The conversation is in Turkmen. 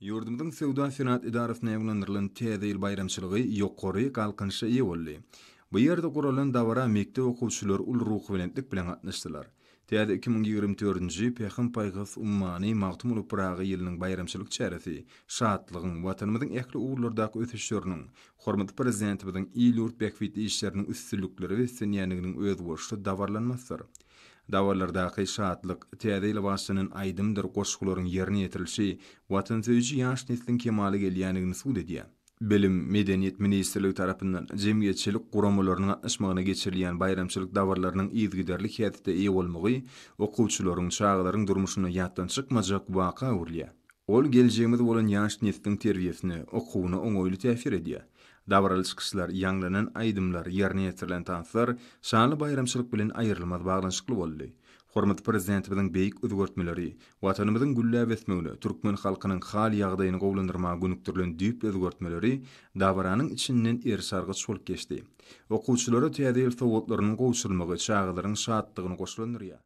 Ýurdumyzyň Söwda-senagat edarasynda ýaňlandyrylan Täze ýyl baýramçylygy ýokary galkynyşa eýe boldy. Bu ýerde guralan dabara mekdep okuwçylary uly ruhubelentlik bilen gatnaşdylar. Täze 2024-nji Pähim-paýhas ummany Magtymguly Pyragy ýylynyň baýramçylyk çäresi şatlygyň, Watanymyzyň ähli ugurlardaky ösüşleriniň, hormatly Prezidentimiziň il-ýurt bähbitli işleriniň üstünliklere beslenýändiginiň özboluşly dabaralanmasydyr. Dabaralardaky şatlyk, Täze ýyla bagyşlanan aýdymdyr goşgularyň ýerine ýetirilişi watansöýüji ýaş nesliň kemala gelýändigini subut edýär. Bilim, Medeniýet ministrligi tarapyndan jemgyýetçilik guramalarynyň gatnaşmagynda geçirilýän baýramçylyk dabaralarynyň yzygiderli häsiýete eýe bolmagy okuwçylaryň, çagalaryň durmuşynda ýatdan çykmajak waka öwrülýär. Ol geljegimiz bolan ýaş nesliň terbiýesine, okuwyna oňaýly täsir edýär. Dabaraly çykyşlar, ýaňlanan aýdymlar, ýerine ýetirilen tanslar şanly baýramçylyk bilen aýrylmaz baglanyşykly boldy. Hormatly Prezidentimiziň beýik özgertmeleri, Watanymyzyň gülläp ösmegine, türkmen halkynyň hal-ýagdaýyny gowulandyrmaga gönükdirilen düýpli özgertmeleri dabaranyň içinden eriş-argaç bolup geçdi. Okuwçylara Täze ýyl sowgatlarynyň gowşurylmagy çagalaryň şatlygyny goşalandyrýar.